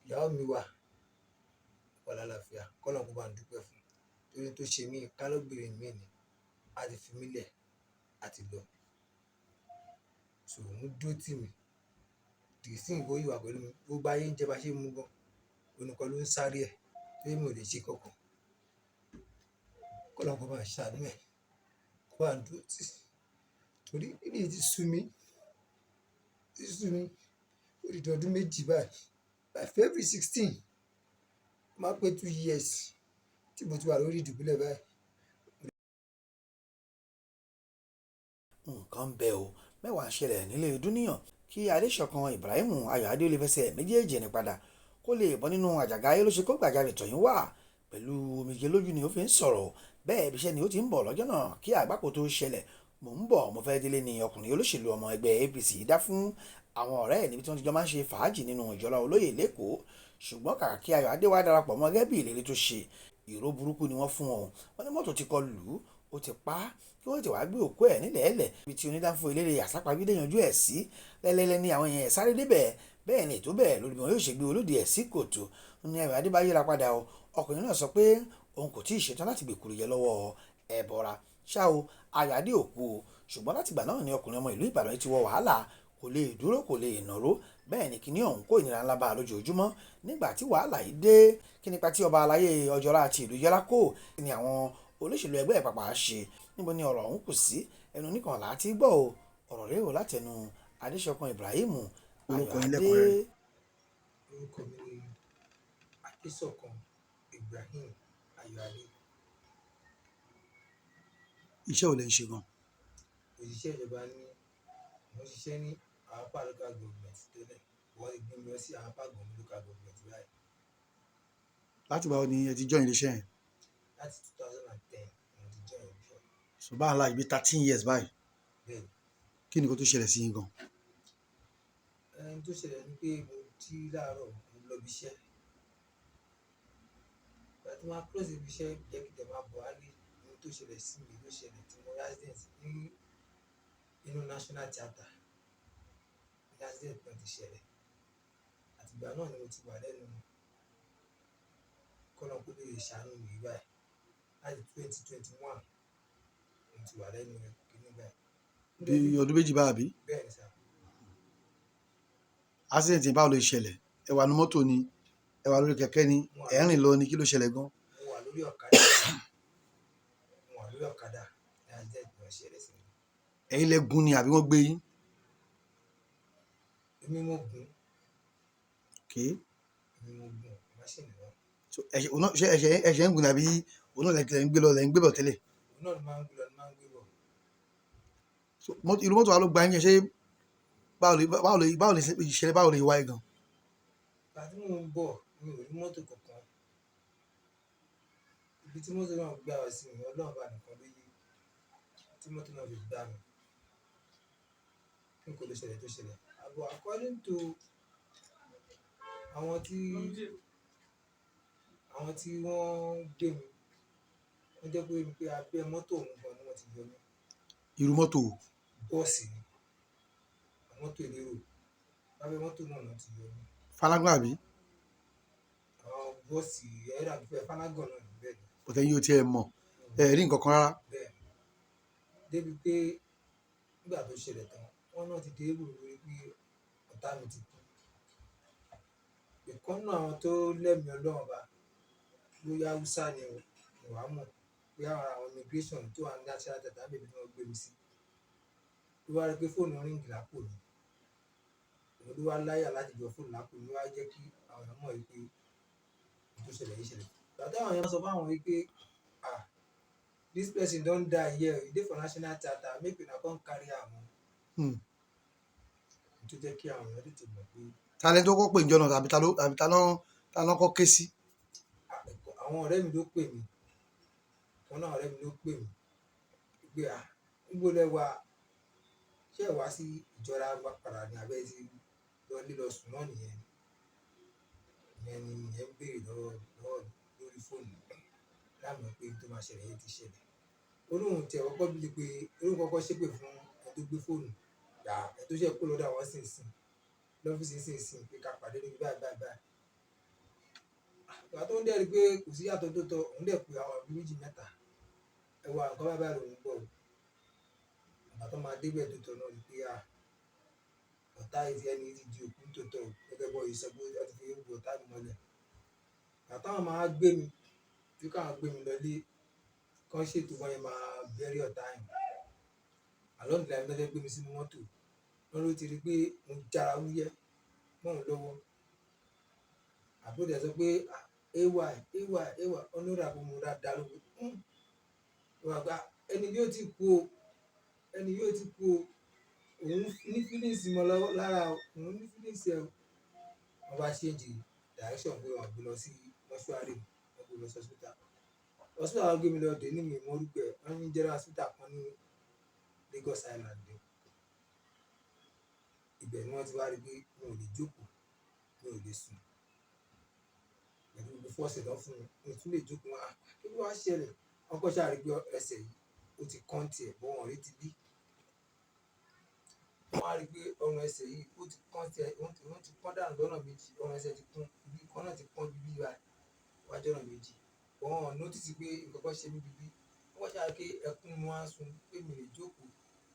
Ìyàwó mi wà, wà lálàáfíà. Kọ́lọ́run kó bá ń dúpẹ́ fún un. Torí tó ṣe mí, kálọ́bìnrin mi ni, a ti fi mí lẹ̀, a ti lọ. So òun dúró tì mí. Dì sí ìgò yìí wà pẹ̀lú mi. Gbogbo ayé ń jẹ bá ṣe mú gan. Òun nìkan ló ń sáré ẹ̀. Torí mi ò lè ṣe kankan. Kọ́lọ́run kó bá ń ṣàánú ẹ̀. Kó bá ń dúró tì. Torí kíni ti sú mi. Ti sú mi. Ó di ọdún 2 báyìí. By February 16, ó máa pé 2 years tí mo ti wà lórí ìdùbúlẹ̀ báyìí. Nǹkan ń bẹ o, mẹ́wàá ń ṣẹlẹ̀ nílé Dúníyàn kí Adéṣọ̀kan Ibrahim Ayọ̀adé lè fẹsẹ̀ méjèèjì rìn padà kó lè bọ́ nínú àjàgà ayé ló ṣe kó gbàjarè tọ̀yìn wá pẹ̀lú omijé lójú ni ó fi ń sọ̀rọ̀ bẹ́ẹ̀ ibiṣẹ́ ni ó ti ń bọ̀ lọ́jọ́ náà kí àgbákò tó ṣẹlẹ̀. Mò ń bọ̀, mo fẹ́ délé ni ọkùnrin olóṣèlú ọmọ ẹgbẹ́ APC dá fún àwọn ọ̀rẹ́ ẹ̀ níbi tí wọ́n ti jọ máa ń ṣe fàájì nínú ìjọra olóyè lẹ́kọ̀ọ́. Ṣùgbọ́n kàkà kí Ayọ̀adé wá darapọ̀ mọ́ gẹ́gẹ́ bí ìlérí tó ṣe, ìró burúkú ni wọ́n fún ọ. Wọ́n ní mọ́tò ti kọ lù ú, ó ti pa á, kí wọ́n ti wá gbé òkú ẹ̀ nílẹ̀ẹ́lẹ̀ ibi tí onídàáfó eléré àsápajúdé yanjú ẹ̀ sí. Lẹ́lẹ́lẹ́ ni àwọn èèyàn sáré débẹ̀, bẹ́ẹ̀ ni ètò bẹ́ẹ̀ lórí bí wọn yóò ṣe gbé olóde ẹ̀ sí kòtò. Ní Ayọ̀adé bá yíra padà o, ọkùnrin náà sọ pé òun kò tíì ṣetán láti gbèkúrú jẹ lọ́wọ́ ẹbọra. Ṣá o, Ayọ̀adé ò kú o, ṣùgbọ́n látìgbà náà ni ọkùnrin ọmọ ìlú Ìbàdàn ti wọ wàhálà, kò lè dúró, kò lè nàró, bẹ́ẹ̀ ni kíní ọ̀hún kó ìnira ńlá bá a lójoojúmọ́. Nígbà tí wàhálà yìí dé, kí nípa tí ọba aláyé Ọjọ́ra àti ìlú Yọlá kò ní àwọn olóṣèlú ẹgbẹ́ ìpapà ṣe, níbo ni ọ̀rọ̀ ọ̀hún kù sí? Ẹnu oníkànlá ti gbọ́ o. Ọ̀rọ̀ rèé o látẹnu Adéṣọ̀kan Ibrahim Orúkọ yín Ayọ̀adé. lẹ́kùnrẹ́rẹ́. Orúkọ mi ni Adéṣọ̀kan Ibrahim Ayọ̀adé. Iṣẹ́ wo lẹ ń ṣe gan? Òṣìṣẹ́ ìjọba ní mo ń ṣiṣẹ́ ní Àpápá Local Government tẹ́lẹ̀. Wọ́n ti gbé mi lọ sí Àpápá Gànmú Local Government báyìí. Láti ìgbà wo ni ẹ ti join iléeṣẹ́ yẹn? Láti 2010 mo ti join iṣẹ́. So báà láì bí 13 years báyìí. Bẹ́ẹ̀ni. Kí ni nǹkan tó ṣẹlẹ̀ sí yín gan? Ẹni tó ṣẹlẹ̀ ni pé mo jí láàárọ̀, mo lọ ibi iṣẹ́. Ìgbà tí mo máa close ibi iṣẹ́, jẹ́ kí tẹ̀ máa bọ̀ wálé, ohun tó ṣẹlẹ̀ sí mi ló ṣẹlẹ̀ tí mo rí accident ní inú National Theatre. Ní accident náà ti ṣẹlẹ̀. Àtìgbà náà ni mo ti wà lẹ́nu kọ́lọ́run kó lè ṣàánú mi báyìí. Láti 2021 mo ti wà lẹ́nu kíní báyìí. Bí ọdún 2 báyìí àbí? Bẹ́ẹ̀ni sir. Accident yẹn báwo ló ṣe ṣẹlẹ̀? Ẹ wà nínú mọ́tò ni? Ẹ wà lórí kẹ̀kẹ́ ni? Ẹ̀ ń rìn lọ ni? Kí ló ṣẹlẹ̀ gan? Mo wà lórí ọ̀kadà. Mo wà lórí ọ̀kadà ní accident náà ṣẹlẹ̀ sí mi. Ẹ̀yin lẹ gún ni àbí wọ́n gbé yín? Èmi mo gùn. Okay. Èmi mo gùn machine náà. So ẹ̀ṣẹ̀ òun náà ṣé ẹ̀ṣẹ̀ ń gùn ni àbí òun náà lẹ ń gbé lọ lẹ ń gbé bọ̀ tẹ́lẹ̀? Òun náà ló máa ń gbé lọ, ló máa ń gbé bọ̀. So irú mọ́tò wa ló gba yín yẹn? Ṣé báwo lè ìṣẹ̀lẹ̀ báwo lè wáyé gan? Ìgbà tí mò ń bọ̀, mi ò rí mọ́tò kankan. Ibi tí mọ́tò náà gbá wa sí mi, Ọlọ́run bá nìkan ló yé tí mọ́tò náà fi gbá mi. Kí n kò lè ṣẹlẹ̀ tó ṣẹlẹ̀. But according to àwọn tí wọ́n gbé mi, wọ́n jẹ́ kó yé mi pé abẹ́ mọ́tò òun gan ni wọ́n ti yọ mí. Irú mọ́tò wo? Bọ́ọ̀sì ni. Mọ́tò elérò. Abẹ́ mọ́tò náà ni wọ́n ti yọ mí. Fálángà àbí? Àwọn bọ́ọ̀sì ẹ̀rọ àbí Fálángà náà ni, bẹ́ẹ̀ ni. But ẹ̀yin ò tiẹ̀ mọ̀, ẹ rí nǹkan kan rárá. Bẹ́ẹ̀ ni. Débi pé nígbà tó ṣẹlẹ̀ tán, wọ́n náà ti dé ibùdó lórí pé ọ̀tá mi ti kú. Ìkan nínú àwọn tó lẹ́mi Ọlọ́run bá, bóyá Hausa ni o, mi ò wá mọ̀. Bóyá àwọn immigration tó wà ní National Theatre níbi tí wọ́n gbé mi sí. Ló wá rí pé fóònù ring lápò mi. Òun ló wá láyà láti yọ fóònù lápò mi, ló wá jẹ́ kí àwọn èèyàn mọ̀ wípé ohun tó ṣẹlẹ̀ yìí ṣẹlẹ̀. Ìgbà tí àwọn èèyàn sọ fún àwọn wípé, "Ah, this person don die here, he dey for National Theatre, make una come carry am o." Ohun tó jẹ́ kí àwọn èèyàn tètè mọ̀ pé Ta lẹni tó kọ́kọ́ pè níjọ́ náà tàbí ta ló kọ́kọ́ ké sí? Àwọn ọ̀rẹ́ mi ló pè mí. Ìkan náà ọ̀rẹ́ mi ló pè mí wípé, "Ah, níbo lẹ wà? Ṣé ẹ wá sí ìjọra wa padà ní abẹ́ tí lọ lé lọ sùn náà nìyẹn?" Ìyẹn ni ìyẹn ń béèrè lọ́wọ́ lọ́wọ́ lórí fóònù. Láàmú pé ohun tó máa ṣẹlẹ̀ yìí ti ṣẹlẹ̀. Ó lóun tiẹ̀ kọ́kọ́ bí pé ó lóun kọ́kọ́ ṣépè fún ẹni tó gbé fóònù. Yà, ẹni tó ṣẹ̀ kúrò lọ́dọ̀ àwọn sínsìn lọ́fíìsì sínsìn pé ká pàdé níbi báyìí báyìí báyìí. dẹ̀ rí pé kò sí yàtọ̀ tó tọ́, òun dẹ̀ pé àwọn òbí méjì mẹ́ta, ẹ wá nǹkan báyìí báyìí lòun gbọ́ o. Ìgbà tó máa débẹ̀ tó tọ́ náà rí pé à ọ̀tá yìí ti ẹni ti di òkú tó tọ́ o, gẹ́gẹ́ bọ́ yìí sọ pé ó ti fi ewu ọ̀tá mi mọ́lẹ̀. Ìgbà táwọn máa gbé mi, tí káwọn gbé mi lọlé, kán ṣètò wọn yẹn máa bẹ́rí ọ̀tá yẹn. Along the line, lọ́jọ́ gbé mi sínú mọ́tò, wọ́n ló ti rí pé mo jára wúyẹ́ mọ́ òun lọ́wọ́. Àbúrò rẹ̀ sọ pé "Ah, ay ay ay", ọ̀nà kò mú dáadáa ló pé wọ́n gba ẹni yóò ti kú o, ẹni yóò ti kú o, òun ní feelings mọ́ lọ́wọ́ lára o, òun ní feelings ẹ o. Wọ́n bá change direction pé wọ́n gbé lọ sí mọ́ṣúárì, wọ́n gbé lọ sí hospital. Hospital wọn gbé mi lọ dé ní mi mọ́rúkọ ẹ̀, wọ́n ní general hospital kan ní Lagos Island ni. Ibẹ̀ ni wọ́n ti wá rí pé mi ò lè jókòó, mi ò lè sùn. Pẹ̀lú gbogbo force tán fún mi, mi ò tún lè jókòó. Wọn á kí ló wá ṣẹlẹ̀? Wọ́n kọ́ ṣáà rí pé ẹsẹ̀ yìí ó ti kán tiẹ̀, bọ́ wọn rí ti bí. Wọ́n á rí pé ọrùn ẹsẹ̀ yìí ó ti kán tiẹ̀, òun ti kán dànù lọ́nà méjì, ọrùn ẹsẹ̀ ti kún, ibi kan náà ti kán bíbí báyìí, wájú ọ̀nà méjì. Wọ́n ò notice pé nǹkan kan ṣe mí bíbí. Wọ́n kọ́ ṣáà rí pé ẹkún ni wọ́n á sun, pé mi ò lè jókòó,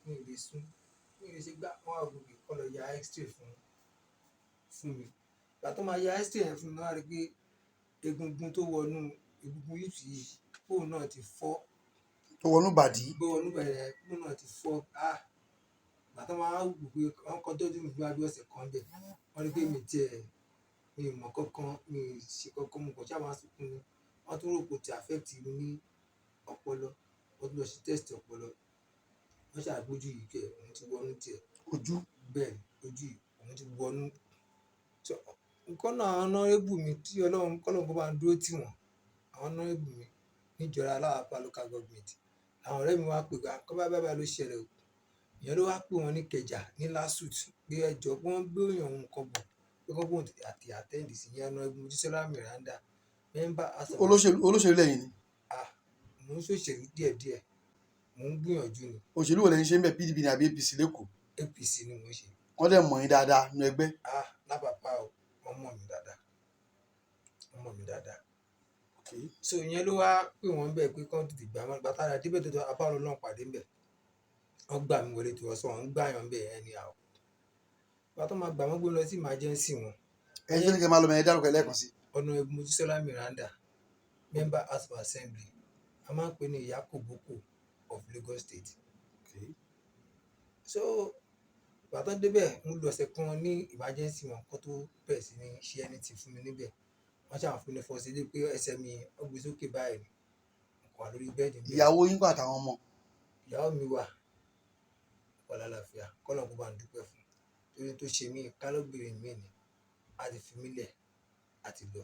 mi ò lè sùn, mi ò lè ṣe gbá. Wọ́n á gòkè kọ́ lọ ya x-ray fún mi. Ìgbà tó máa ya x-ray yẹn fún mi, wọ́n á rí pé egungun tó wọnú egungun hips yìí, bóun náà ti fọ́. Tó wọnú bàdí. Gbé wọnú bẹ̀rẹ̀, bóun náà ti fọ́. Ah! Ìgbà tó máa wò pé wọ́n kọ́ tọ́jú mi fún bí ọ̀sẹ̀ kan bẹ́ẹ̀, wọ́n rí pé mi tiẹ̀, mi ò mọ̀ kankan, mi ò ṣe kankan, mo kàn ṣáà máa sunkún ni. Wọ́n tún rò pé ó ti affect mi ní ọpọlọ. Wọ́n tún lọ ṣe test ọpọlọ. Wọ́n ṣáà gbójú yìí kẹ̀, òun ti wọnú tiẹ̀. Ojú. Bẹ́ẹ̀ ni, ojú yìí òun ti wọnú. So nǹkan náà, àwọn honourable mi tí Ọlọ́run kọ́lọ́run kó bá ń dúró tì wọ́n. Àwọn honourable mi níjọra Aláàpá local government. Àwọn ọ̀rẹ́ mi wá pè pé nǹkan báyìí báyìí ló ṣẹlẹ̀ o. Ìyẹn ló wá pè wọ́n ní Ìkẹjà ní LASUTH pé ẹ jọ̀ọ́ pé wọ́n gbé èèyàn òun kan bọ̀, pé kán bóun tètè attend sí. Ìyẹn Honourable Mojísọ́lá Miranda, member House of Olóṣèlú, olóṣèlú lẹ́yìn ni? Ah, mò ń ṣòṣèlú díẹ̀díẹ̀, mò ń gbìyànjú ni. Òṣèlú wo lẹ́yìn ṣe ń bẹ̀, PDP ní àbí APC lẹ́kọ̀ọ́? APC ni mò ń ṣe. Wọ́n dẹ̀ mọ̀ yín dáadáa nínú ẹgbẹ́? Ah, lápapá o, wọ́n mọ̀ mí dáadáa, wọ́n mọ̀ mí dáadáa. So ìyẹn ló wá pè wọ́n bẹ̀ pé kán tètè gbà wọ́n. Ìgbà tára débẹ̀ tó tọ́ abá Ọlọ́run pàdé ńbẹ̀, wọ́n gbà mí wọlé tí wọ́n sọ wọ́n ń gbà yàn bẹ̀ anyhow. Ìgbà tó máa gbà wọ́n, gbé mi lọ sí emergency wọn. Ẹni tó ní kí ẹ máa lọ mọ, ẹ dárúkọ ẹ lẹ́ẹ̀kan sí. Honourable Mojísọ́lá Miranda, member House of Assembly, a máa ń pè ní Ìyá Kòbókò of Lagos State. So ìgbà tó débẹ̀, mo lò ọ̀sẹ̀ kan ní emergency wọn kó tó bẹ̀rẹ̀ sí ní ṣe anything fún mi níbẹ̀. Wọ́n ṣáà fún mi ní first aid pé ẹsẹ̀ mi ó gbé sókè báyìí ni. Mo kàn wà lórí bẹ́ẹ̀dì níbẹ̀. Ìyàwó yín kọ́ àtàwọn ọmọ? Ìyàwó mi wà, wà lálàáfíà, kọ́lọ́run kó bá ń dúpẹ́ fún un. Torí tó ṣe mí, kálọ́bìnrin mi ni, a ti fi mí lẹ̀, a ti lọ.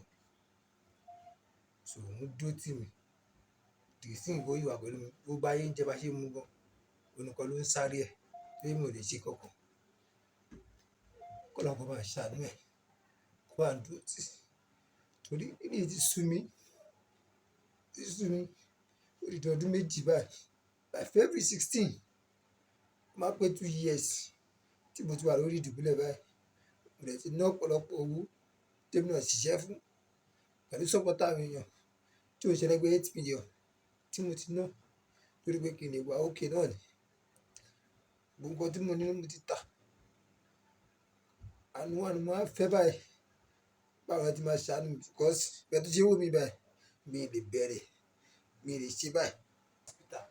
So òun dúró tì mí. Dì sí ìwọ yìí wà pẹ̀lú mi. Bó bá yé ń jẹ bá ṣe mú gan, òun nìkan ló ń sáré ẹ̀, torí mi ò lè ṣe kankan. Kọ́lọ́run kó bá ń ṣàánú ẹ̀, kó bá ń dúró tì. Torí kíni ti sú mi, ti sú mi. Ó di ọdún méjì báyìí. By February 16, ó máa pé 2 years tí mo ti wà lórí ìdùbúlẹ̀ báyìí. Mo dẹ̀ ti ná ọ̀pọ̀lọpọ̀ owó tí èmi náà ṣiṣẹ́ fún pẹ̀lú support àwọn èèyàn tí ó ṣẹlẹ̀ pé 8 million tí mo ti ná lórí pé kí n lè wà okay náà ni. Gbogbo nǹkan tí mo ní mo ti tà. Àánú wà ní mo máa ń fẹ́ báyìí. Báwo la ti máa ṣàánú mi, because bẹ́ẹ̀ tó ṣe wò mí báyìí, mi lè bẹ̀rẹ̀, mi lè ṣe báyìí. Hospital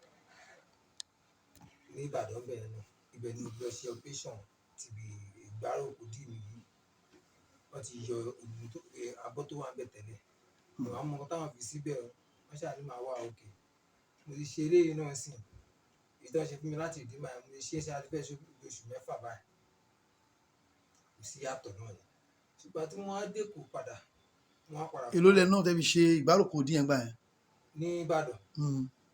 ní Ìbàdàn bẹ́ẹ̀ náà, ibẹ̀ ni mo ti lọ ṣe operation ti ibi ìgbáròkó dì mí yìí. Wọ́n ti yọ egungun tó abọ́ tó wà níbẹ̀ tẹ́lẹ̀. Mi ò wá mọ nǹkan táwọn fi síbẹ̀ o. Wọ́n ṣáà ní màá wà okay. Mo ti ṣe eléyìí náà sí. Èyí tí wọ́n ṣe fún mi láti ìdí báyìí, mo ti ṣe é ṣe àti fẹ́ ṣe oṣù mẹ́fà báyìí. Kò sí yàtọ̀ náà ni. Ṣùgbọ́n tí wọ́n á dé Èkó padà, wọ́n á padà. Èló lẹ náà tẹ́ fi ṣe ìgbáròkó díẹ̀ gbà yẹn? Ní Ìbàdàn,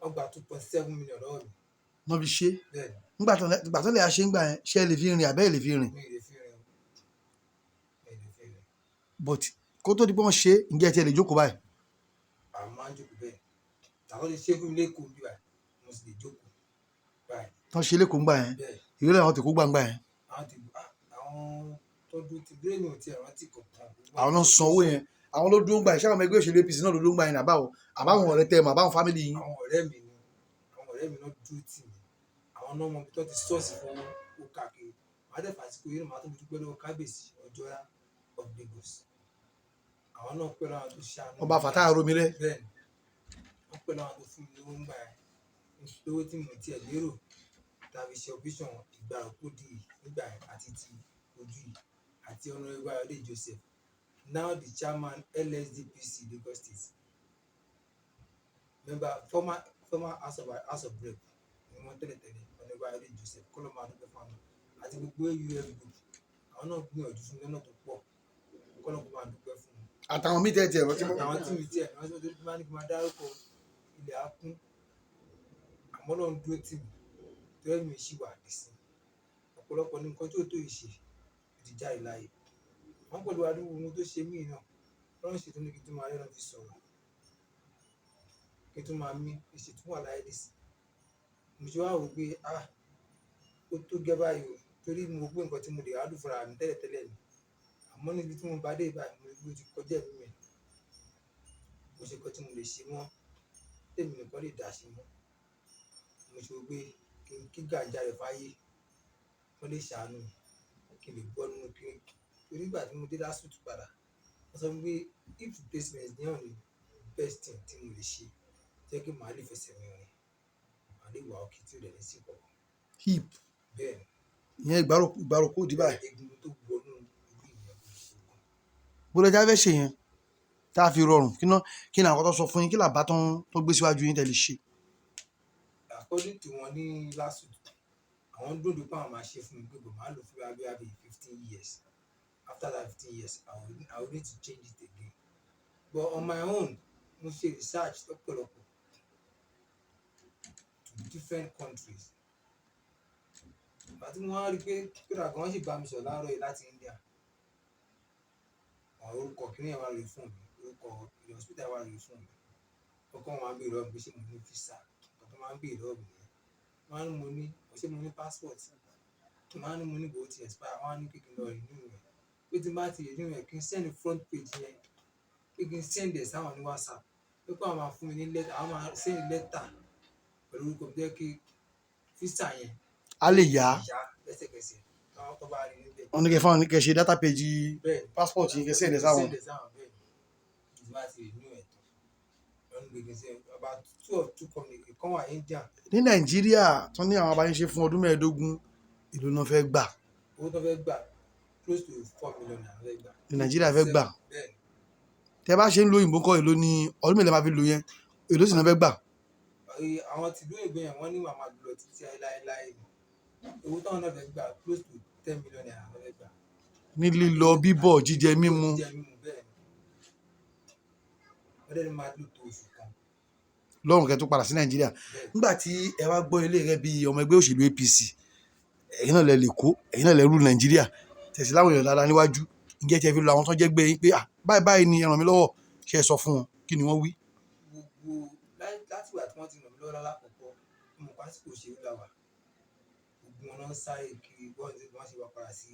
wọ́n gba 2.7 million lọ́wọ́ mi. Náà fi ṣe? Bẹ́ẹ̀ ni. Nígbà tó ìgbà tó lè ṣe ń gbà yẹn, ṣé ẹ lè fi rìn àbẹ́ ẹ lè fi rìn? Mi ò lè fi rìn o. Mi ò lè fi rìn. But kó tó di pé wọ́n ṣe é, ǹjẹ́ ẹ tiẹ̀ lè jókòó báyìí? Àwọn máa ń jókòó bẹ́ẹ̀. Tàbí wọ́n ti ṣe fún mi lẹ́kọ̀ọ́ bí báyìí, mo sì lè jókòó báyìí. Tán ṣe lẹ́kọ̀ọ́ ńgbà yẹn? Bẹ́ẹ̀. Ìwé làwọn ti kó gbàǹgbà yẹn? Àwọn ti àwọn tó dúró ti bírèmì ò tiẹ̀ rántí kankan. Àwọn náà san owó yẹn? Àwọn ló dúró ń gbà yín, ṣé àwọn ọmọ ẹgbẹ́ òṣèlú APC náà ló dúró ń gbà yín, àbáwọn ọ̀rẹ́ tẹ́ ẹ mọ̀, àbáwọn family yín? Àwọn ọ̀rẹ́ mi ni, àwọn ọ̀rẹ́ mi náà dúró tì mí. Àwọn náà mọ ibi tó ti sọ́ọ̀sì fún ó káàkiri. Màá dẹ̀ fàsìkò yìí náà, màá tún fi dúpẹ́ lọ́wọ́ Kábíyèsí Ọjọ́ra of Lagos. Àwọn náà pẹ̀lú àwọn tó ṣàánú Ọba mi. Fatai Aromire. Bẹ́ẹ̀ ni, wọ́n pẹ̀lú àwọn tó fún mi lówó ńgbà yẹn, lówó tí mo tiẹ̀ lérò tàbí ṣe operation ìgbà òkúdi nígbà yẹn àti ti ojú yìí, àti Honourable Ayọ̀dé Joseph, now the chairman LSDPC Lagos State, member, former House of Rep ni wọ́n tẹ́lẹ̀tẹ́lẹ̀. Honourable Ayọ̀dé Joseph, kọ́lọ́ máa dúpẹ́ fún àwọn àti gbogbo AUF group. Àwọn náà gbìyànjú fún mi lọ́nà tó pọ̀, kọ́lọ́ kó máa dúpẹ́ fún wọn. Àtàwọn míì tẹ́ tiẹ̀ rántí mọ́. Àtàwọn tí mi tiẹ̀ rántí tó máa ní kí n máa dárúkọ, ilẹ̀ á kún. Àmọ́ Ọlọ́run dúró tì mí torí mi ṣì wà nísìn. Ọ̀pọ̀lọpọ̀ ní nǹkan tí ò tó yìí ṣe ó ti jáde láàyè wọ́n pẹ̀lú adúgbò ohun tó ṣe mí náà. Ọlọ́run ṣètò ní kí n tún máa rẹ́ran fi sọ̀rọ̀, kí n tún máa mí, kí n sì tún wà láyé nísìn. Mo ṣe wá wò pé, ah, ó tó gẹ́ báyìí o, torí mo rò pé nǹkan tí mo lè handle fúnra mi tẹ́lẹ̀tẹ́lẹ̀ ni. Àmọ́ níbi tí mo bá dé báyìí, mo rí pé ó ti kọjá ẹ̀mí mi. Kò ṣe nǹkan tí mo lè ṣe mọ́, tèmi nìkan lè dá ṣe mọ́. Mo ṣe wò pé kí n ké gbàjarè fáyé, kán lè ṣàánú mi, kí n lè bọ́ nínú kíní. Torí ìgbà tí mo dé LASUTH padà, wọ́n sọ fún mi pé hip replacement náà ni best thing tí mo lè ṣe, tó jẹ́ pé màá lè fẹsẹ̀ mi rìn, màá lè wà okay tí ò dẹ̀ ní sí nǹkan kan. Hip? Bẹ́ẹ̀ ni. Ìyẹn ìgbáròkó òdì báyìí? Egungun tó wọnú orí ìyẹn gbogbo. Bó lẹ já fẹ́ ṣe yẹn tá a fi rọrùn, kí ni àwọn tó sọ fún yín, kí làbá tó gbé síwájú yín tẹ́ lè ṣe? According to wọn ní LASUTH, àwọn dúró pé àwọn máa ṣe fún mi pé bò máa lò fún bí i 15 years. After that 15 years, I will need to change it again. But on my own, mo ṣe research lọ́pọ̀lọpọ̀ to different countries. Ìgbà tí mo wá rí i pé kódà gan wọ́n sì bá mi sọ̀rọ̀ láàárọ̀ yìí láti India, àwọn orúkọ kìíní yẹn wà lórí fóònù mi, orúkọ ilé hospital wà lórí fóònù mi. Ọkọ wọn máa ń béèrè lọ́wọ́ mi pé ṣé mo ní visa. Nǹkan tó máa ń béèrè lọ́wọ́ mi nìyẹn. Wọ́n á ní mo ní, ṣé mo ní passport. Wọ́n á ní mo ní, bó ti expire. Wọ́n á ní pé kí n lọ renew rẹ̀, pé tí n bá ti renew rẹ̀, kí n send front page yẹn, pé kí n send ẹ̀ sáwọn ní WhatsApp, pé kó àwọn máa fún mi ní letter, àwọn máa send letter pẹ̀lú orúkọ mi tó jẹ́ kí visa yẹn á lè yá yá lẹ́sẹ̀kẹsẹ̀ káwọn tó bá rí níbẹ̀. Wọ́n ní kẹ́ fáwọn ní kẹ́ ṣe data page Bẹ́ẹ̀. passport yín, kẹ́ send ẹ̀ sáwọn. Send ẹ̀ sáwọn, bẹ́ẹ̀ ni. Tí n bá ti renew ẹ̀ tán, wọ́n ní pé kí n send about two of two company kan wà India. Ní Nàìjíríà tán ní àwọn abáyé ṣe fún ọdún 15, ìlú náà fẹ́ gbà? Owó tó fẹ́ gbà, close to 4 million naira fẹ́ gbà. Ní Nàìjíríà fẹ́ gbà? Bẹ́ẹ̀ ni. Tẹ́ bá ṣe ń lo òyìnbó kọ́, èló ní ọdún mélòó máa fi lò yẹn, èló sì náà fẹ́ gbà? Àwọn tìlú òyìnbó yẹn, wọ́n ní màmá lọ títí láéláé ni. Owó táwọn náà fẹ́ gbà, close to 10 million naira ló fẹ́ gbà. Ní lílọ bíbọ̀, jíjẹ mímu? Jíjẹ mímu, bẹ́ẹ̀ ni. Wọ́n dẹ̀ ní máa lò tó oṣù kan. Lọ́rùn kẹ́ tó padà sí Nàìjíríà? Bẹ́ẹ̀. Nígbà tí ẹ wá gbọ́ ilé rẹ bí ọmọ ẹgbẹ́ òṣèlú APC, ẹ̀yin náà lẹ lè kó, ẹ̀yin náà lẹ rú Nàìjíríà, tẹ̀sí láwọn èèyàn dáadáa níwájú, ǹjẹ́ tí ẹ fi lọ àwọn tó jẹ́ gbé yín pé, ah, báyìí báyìí ni, ẹ ràn mí lọ́wọ́, ṣe é sọ fún wọn? Kí ni wọ́n wí? Gbogbo láti ìgbà tí wọ́n ti ràn mí lọ́wọ́ lálákọ̀ọ́kọ́, mo mọ̀ pé àsìkò òṣèlú la wà. Gbogbo wọn náà ń sáré kiri wọ́n ṣe wá padà sí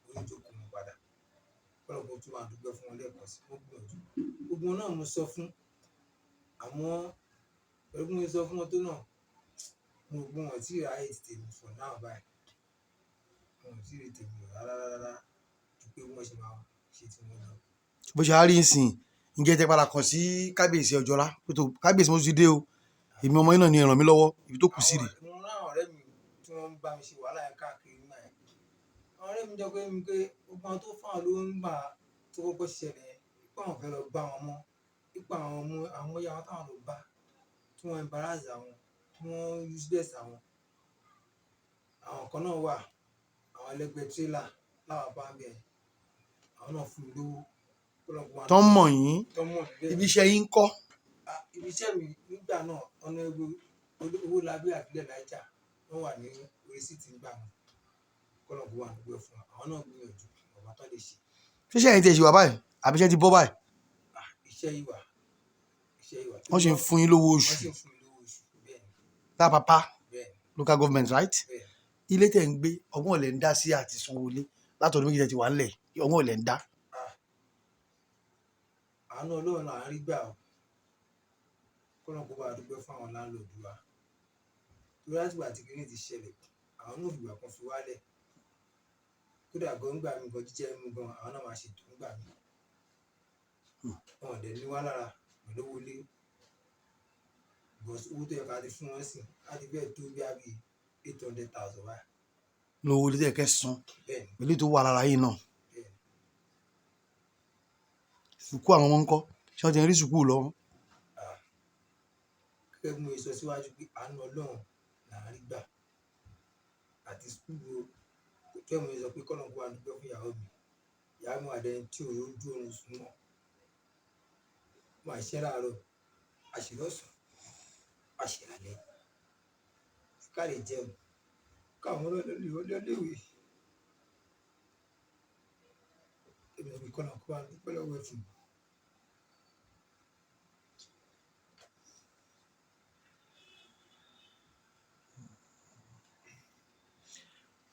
orí ìjókòó wọn padà. Kọ́lọ́run kó tún máa dúpẹ́ fún wọn lẹ́ẹ̀kan sí, wọ́n gbìyànjú. Gbogbo wọn náà mo sọ fún, àmọ́ pẹ̀lú bí mo ṣe sọ fún wọn tó náà, mo rò pé wọn ò tí ì ráyè ti tèmi for now báyìí. Wọn ò tí ì rí tèmi rò rárá rárá ju pé wọ́n ṣe máa ṣe tí wọn lọ. Bó ṣe á rí ìsìn, ǹjẹ́ tẹ padà kàn sí Kábíyèsí Ọjọ́lá pé tó, kábíyèsí, mo ti dé o, èmi ọmọ yín náà ni, ẹ ràn mí lọ́wọ́, ibi tó kù sí rèé? Àwọn, mo rán àwọn ọ̀rẹ́ mi tí wọ́n ń bá mi ṣe wàhálà yẹn káàkiri nígbà yẹn. Àwọn ọ̀rẹ́ mi jẹ́ pé mi pé gbogbo àwọn tó fún àwọn lówó nígbà tó kọ́kọ́ ṣẹlẹ̀ yẹn, pé àwọn fẹ́ lọ bá wọn mọ́, pípa àwọn ọmọ àwọn ya wọn táwọn lọ bá, tí wọ́n embarrass àwọn, tí wọ́n useless àwọn. Àwọn kan náà wà, àwọn ẹlẹgbẹ́ trailer láwọn bá ń bẹ̀, àwọn náà fún mi lówó. Kọ́lọ́run kó máa Tán mọ̀ yín? Tán mọ̀ mí, bẹ́ẹ̀. Ibi iṣẹ́ yín ń kọ́? Ah, ibi iṣẹ́ mi nígbà náà, Honourable Owólabí Àbílẹ̀ Niger, wọ́n wà ní orí seat nígbà náà. Kọ́lọ́run kó bá dúpẹ́ fún wọn. Àwọn náà gbìyànjú ìwọ̀nba tán lè ṣe. Ṣíṣe ẹ̀yin tí ẹ ṣì wà báyìí, àbí iṣẹ́ ti bọ́ báyìí? Ah, iṣẹ́ yìí wà, iṣẹ́ yìí wà. Wọ́n sì ń fún yín lówó Wọ́n oṣù? sì ń fún mi lówó oṣù, bẹ́ẹ̀ ni. Lápapá Bẹ́ẹ̀ ni. local government, right? Bẹ́ẹ̀ ni. Ilé tẹ̀ ń gbé, ọgbọ́n ọ̀lẹ̀ ń dá sí àti sanwó ilé látọdún 2 tẹ̀ ti wà ńlẹ̀, ọgbọ́n ọ̀lẹ̀ ń dá? Ah, Àánú Ọlọ́run là ń rí gbà o. Kọ́lọ́run kó bá wa dúpẹ́ fún àwọn landlord wa. Torí látìgbà tí kinní ti ṣẹlẹ̀, àwọn náà ò fìgbà kan fi wálẹ̀. Kódà gan ńgbà míì gan, jíjẹ mímu gan, àwọn náà máa ṣètò ńgbà míì. Wọn ò dẹ̀ ní wá lára pẹ̀lú owó ilé. Because owó tó yẹ ká ti fún wọn sìn á ti fẹ́ẹ̀ tó bóyá bí 800,000 báyìí. Lówó ilé tó yẹ kẹ́ san Bẹ́ẹ̀ni. pẹ̀lú èyí tó wà lára yín náà. Bẹ́ẹ̀ni. Sùkúù àwọn ọmọ ńkọ́? Ṣé wọ́n ti ń rí sùkúù lọ? Ah, gẹ́gẹ́ bí mo ṣe sọ síwájú pé àánú Ọlọ́run là ń rí gbà. Àti sùkúù o, gẹ́gẹ́ bí mo ṣe sọ pé kọ́lọ́run kó bá wa dúpẹ́ fún ìyàwó mi. Ìyàwó mi wà dẹni tí ò rójú oorun sùn mọ́. Ó máa ṣiṣẹ́ láàárọ̀, a ṣe lọ́sàn-án, a ṣe lálẹ́. Ká lè jẹun, káwọn ọmọ náà lè lọ ilé-ìwé. Èmi ní kọ́lọ́run kó bá wa dúpẹ́ lọ́wọ́ ẹ̀ fún mi.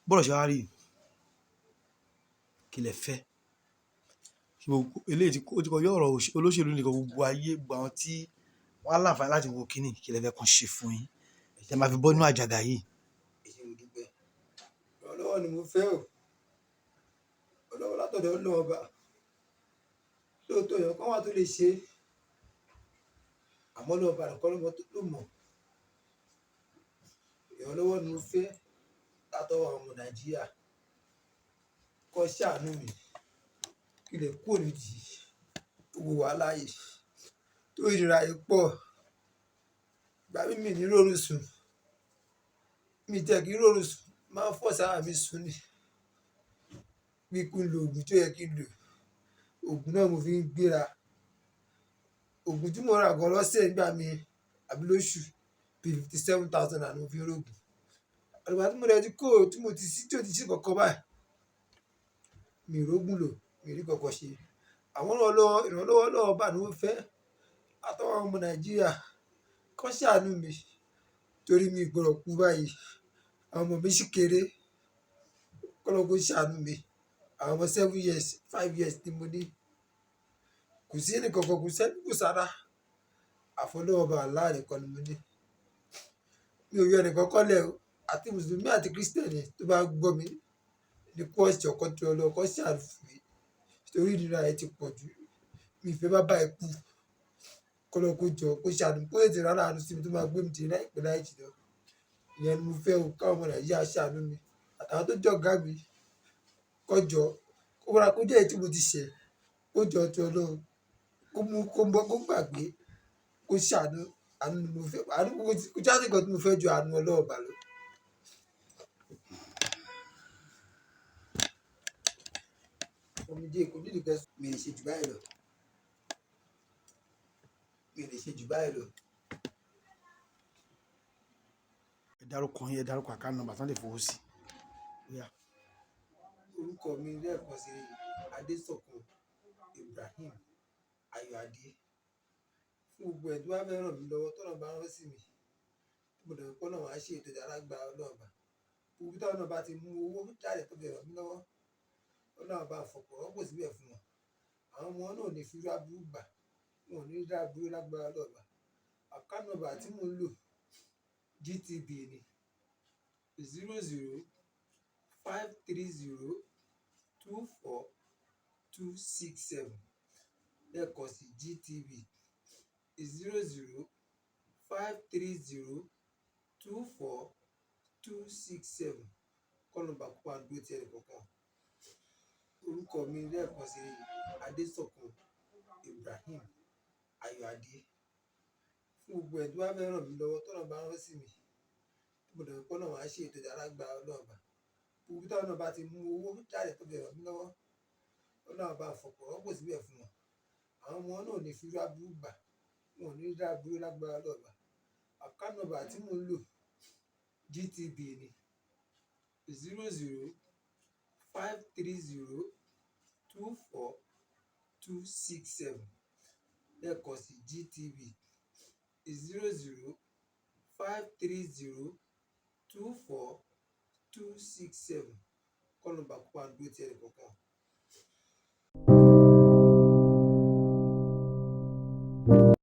Bọ́rọ̀ ṣe wá rí yìí, kí lẹ fẹ́? Ṣé gbogbo eléyìí tí ó ti kọjá ọ̀rọ̀ olóṣèlú nìkan, gbogbo ayé, gbogbo àwọn tí wọ́n á láǹfààní láti wo kínní, kí lẹ fẹ́ kán ṣe fún yín tẹ́ máa fi bọ́ nínú àjàgà yìí? Ẹ ṣé, mo dúpẹ́. Ìrànlọ́wọ́ ni mo fẹ́ o. Ìrànlọ́wọ́ látọ̀dọ̀ Ọlọ́run Ọba. Lóòótọ́ èèyàn kan wà tó lè ṣe é. Àmọ́ Ọlọ́run Ọba nìkan ló mọ̀ ló mọ̀. Ìrànlọ́wọ́ ni mo fẹ́ látọwọ́ àwọn ọmọ Nàìjíríà. Kán ṣàánú mi kí n lè kúrò nídìí gbogbo wàhálà yìí. Torí ìnira yìí pọ̀. Ìgbà míì mi ò ní róorun sùn. Mi tiẹ̀ kí ń róorun sùn, máa ń force ara mi sùn ni. Bí kí n lo òògùn tí ó yẹ kí n lò, òògùn náà mo fi ń gbéra. Òògùn tí mò ń rà gan lọ́sẹ̀ nígbà míì àbí lóṣù bí 57,000 naira ni mo fi ń róògùn. Àtìgbà tí mo dẹ̀ ti kúrò tí mo ti sí tí ò ti sí nǹkan báyìí, mi ò rógùn lò, mi ò rí nǹkan kan ṣe. Àwọn ìrànlọ́wọ́ Ọlọ́run Ọba ni mo fẹ́ látọwọ́ àwọn ọmọ Nàìjíríà. Kán ṣàánú mi torí mi ò gbọdọ̀ kú báyìí. Àwọn ọmọ mi ṣì kéré. Kọ́lọ́run kó ṣàánú mi. Àwọn ọmọ 7 years, 5 years ni mo ní. Kò sí ẹnì kankan, kò sẹ́bí, kò sára. Àfọlọ́run Ọba Allah nìkan ni mo ní. Mi ò yọ ẹnìkan kọ́lẹ̀ o. Àti Mùsùlùmí àti Kristẹni tó bá gbọ́ mi ní kó jọ̀ọ́ kán torí Ọlọ́run, kán ṣàánú fún mi torí ìnira yìí ti pọ̀ jù. Mi ò fẹ́ bá bá ikú. Kọ́lọ́run kó jọ̀ọ́ kó ṣàánú mi, kó tètè rán aláàánú sí mi tó máa gbé mi dìde láìpẹ́ láì jìnnà. Ìyẹn ni mo fẹ́ o, káwọn ọmọ Nàìjíríà ṣàánú mi. Àtàwọn tó jọ̀gá mi, kán jọ̀ọ́, kó rọra kó jẹ́ èyí tí mo ti ṣẹ̀, kó jọ̀ọ́ torí Ọlọ́run, kó mú kó mọ́ kó gbàgbé, kó ṣàánú. Àánú ni mo fẹ́. Àánú kò sí nǹkan tí mo fẹ́ ju àánú Ọlọ́run Ọba lọ. Omijé kò nídìí kẹ́ mi lè ṣe jù báyìí lọ. Mi lè ṣe jù báyìí lọ. Ẹ dárúkọ yín, ẹ dárúkọ account number tán lè fowó sí. Óyá. Orúkọ mi lẹ́ẹ̀kan sí Adésọ̀kan Ibrahim Ayọ̀adé. Fún gbogbo ẹni tó bá fẹ́ ràn mí lọ́wọ́, tọ́lọ́run bá rán sí mi, tí mo dẹ̀ mọ̀ pé Ọlọ́run á ṣe ètò lágbára Ọlọ́run Ọba. Gbogbo ibi táwọn náà bá ti mú owó jáde tó fi ràn mí lọ́wọ́, Ọlọ́run á bá fọ̀pọ̀ rọ́pò síbẹ̀ fún wọn. Àwọn ọmọ náà ò ní fi irú aburú gbà, wọn ò ní rí aburú lágbára Ọlọ́run Ọba. Account number tí mò ń lò GTB ni 0053024267. Lẹ́ẹ̀kan sí, GTB 0053024267. Kọ́lọ́run Ọba kó bá wa dúró ti ẹnì kọ̀ọ̀kan. Orúkọ mi lẹ́ẹ̀kan sí Adésọ̀kan Ibrahim Ayọ̀adé. Fún gbogbo ẹni tó bá fẹ́ ràn mí lọ́wọ́, tọ́lọ́run bá rán sí mi, tí mo dẹ̀ mọ̀ pé Ọlọ́run á ṣe ètò lágbára Ọlọ́run Ọba. Gbogbo ibi táwọn náà bá ti mú owó jáde tó fi ràn mí lọ́wọ́, Ọlọ́run á bá fọ̀pọ̀ rọ́pò síbẹ̀ fún wọn. Àwọn ọmọ náà ò ní fi irú aburú gbà, wọn ò ní rí aburú lágbára Ọlọ́run Ọba. Account number tí mò ń lò GTB ni 0053024267. Lẹ́ẹ̀kan sí, GTB 0053024267. Kọ́lọ́run Ọba kó bá wa dúró ti ẹnì kọ̀ọ̀kan.